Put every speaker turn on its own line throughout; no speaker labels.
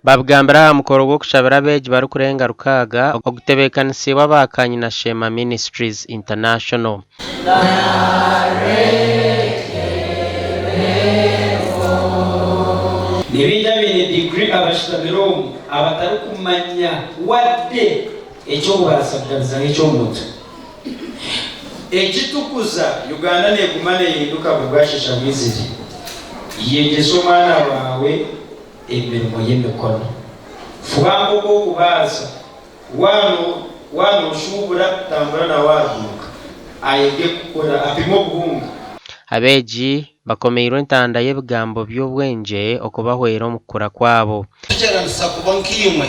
Babigambire aha mukoro gw'okushabira abeegi barikurenga rukaaga ogutebeekanisiibwe aba Kanyina Sheema Ministries International.
Ni baingi abaine diguri abashutamire omu abatarikumanya wadde eky'okubaasa kugabizaho eky'omuntu. Ekitukuza, Uganda neguma nehinduka buri bwashesha bwizire. Yegyesa omwana waawe emirimo y'emikono. Fuba nk'oku orikubaasa. Waaba noshuubura, tambura nawe aha duuka ayege kukora, apime obuhunga.
Abeegi bakomeirwe entanda y'ebigambo by'obwengye okubahwera omu kukura kwabo.
Kugyeranisa kuba nkaimwe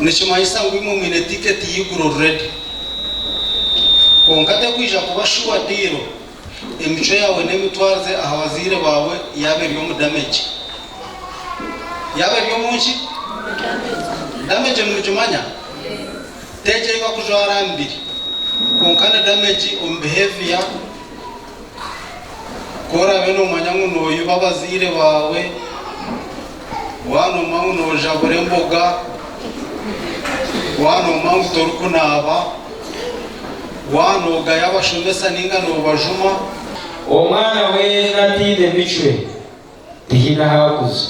nikimanyisa ngu imwe mwine tiketi y'eiguru already. Kwonka tekwija kuba sure deal emicwe yaawe n'emitwarize aha bazaire baawe yaaba eri omu damage. Yaaba eri omu ki? Damage nimugimanya? T'egyo ei bakujwara aha mubiri kwonka ni damage omu behaviour. Ku oraabe noomanya ngu nooyuba abazaire baawe, waaba noomanya ngu noojabura emboga, waaba noomanya ngu torikunaaba, waaba noogaya abashomesa nainga noobajuma.
Omwana weena ataine micwe tihaine ahu arikuza.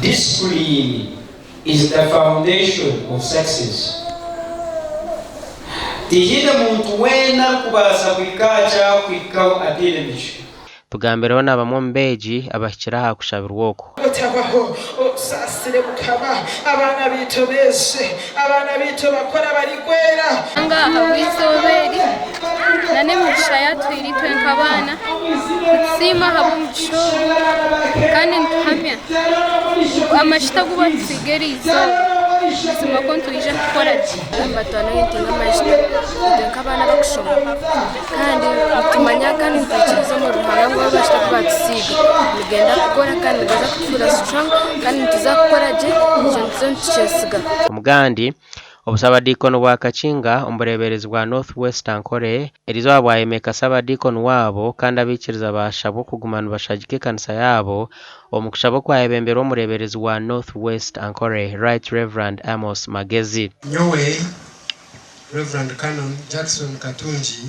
Discipline is the foundation of success. Tihaine muntu weena arikubaasa kuhika aha ki arikuhikaho ataine micwe.
Tugambireho na bamwe omu beegi abahikire aha kushabirwa oku.
Otabaho otusaasire Mukama, abaana baitu obeeze, abaana baitu obakore abarikwera.
Ruhanga ahabw'eizooba eri na n'emigisha yatuhaire itwe nk'abaana, nitusiima ahabw'omugisha ogu kandi nituhamya ngu amajuta agu batusiiga eri izooba buzima kwo nitwija kukora gye.
Nibatwara nintunga amajuta itwe nk'abaana abakushoma kandi nitumanya kandi nitwikiriza omuri Ruhanga ngu amajuta agu batusiiga nigenda kukora kandi nigaza kutuhwera strong kandi nituza kukora gye ekyo nituza nitukyesiga.
Omugandi, Obusabadiikoni bwa Kakinga omu bureeberezi bwa North West Ankole eriizooba bwayemeka Sabadiikoni waabo kandi abaikiriza baashabwa okuguma nibashagika ekanisa yaabo omu kushaba okwayebemberwa omureeberezi wa North West Ankole Right Rev Amos Magezi.
Nyowe, Rev Canon Jackson Katungi,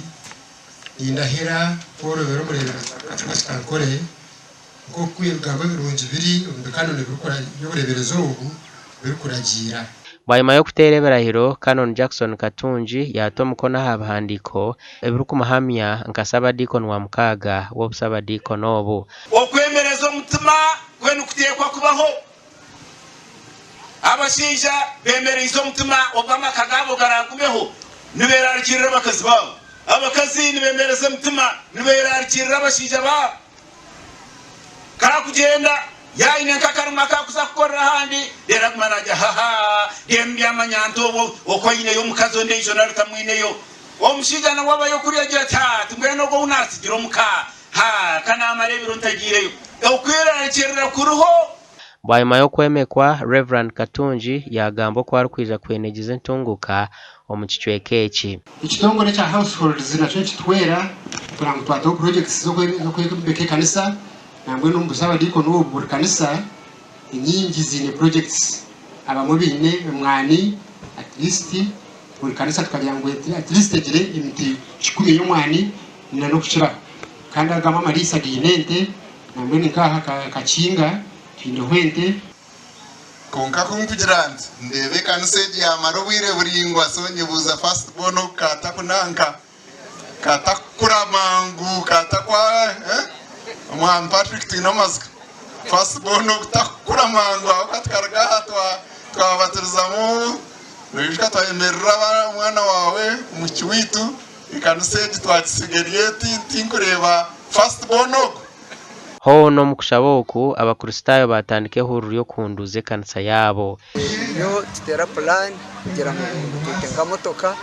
nindahira kworobera omureeberezi wa North West Ankole nk'oku ebigambo ebirungi biri omu bikanoni by'obureeberezi obu birikuragiira.
Bwanyima y'okuteera ebirahiro, Canon Jackson Katungi yaata omukono aha bihandiiko ebirikumuhamya nka Ssabadiikoni wa mukaaga w'obusabadiikoni obu.
Okwemereza omutima kwe nikuteekwa kubaho. Abashaija beemereize omutima obu amaka gaabo garaagumeho, nibeerarikirira abakazi baabo. Abakazi nibeemereza emitima, nibeerarikirira abashaija baabo. Kaakugyenda, yaayine nk'akarimo aku arikuza kukorera ahandi, reero aguma naagira haha, reero ndyamanya nta obwo oku aineyo omukazi ondiijo nari tamwineyo. Omushaija nawe abayo kuriya agira ati, Ha, ti mbwenu ogwo ou naatsigire omu ka, ha, ka naamara ebiro ntagiireyo. Okwerarikirira kuriho.
Bwanyima y'okwemekwa, Rev. Katungi yaagamba oku arikwija kwenegyeza entunguuka omu kicweka eki.
Ekitongore ekya Households nakyo nikituhwera kureba ngu twataho projects z'okwombeka ekanisa nambwenu omu busabadiikoni obu buri kanisa enyingi ziine projects abamwe baine emwani at least buri kanisa tukagira ngu at least egire emiti kikumi y'omwani na n'okukiraho kandi agamwe amariisa gaine ente nambwenu nk'aha Kakinga twineho ente.
Kwonka ku nkugira nti, ndeeba ekanisa egi yaamara obwire buraingwa, so nyebuuza first born ogu kaatakunanka, kaatakukura mangu, kaatakwa eh? Omwami Patrick Twineamatsiko, first born ogu takukura mangu ahabw'okuba tukaruga aha twa twabatirizamu, noijuka twayemerera omwana waawe omwishiki waitu, ekanisa egi twagisiga eri eti, tinkureeba first born ogu.
Hoona omu kushaba oku, Abakristaayo baatandika ehururu y'okuhunduuza ekanisa yaabo.
Turiyo nituteera puraani kugira ngu nitwetenga motoka,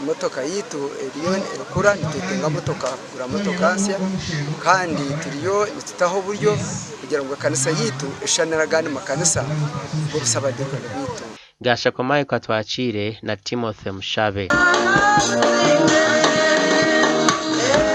motoka yaitu eriyo nekura nitwetenga motoka kugura motoka nsya kandi turiyo nitutaho oburyo kugira ngu ekanisa yaitu eshushane n'agandi makanisa g'obusabadiikoni bwaitu.
Gashakwa Mike Atwakiire na Timothy Mushabe.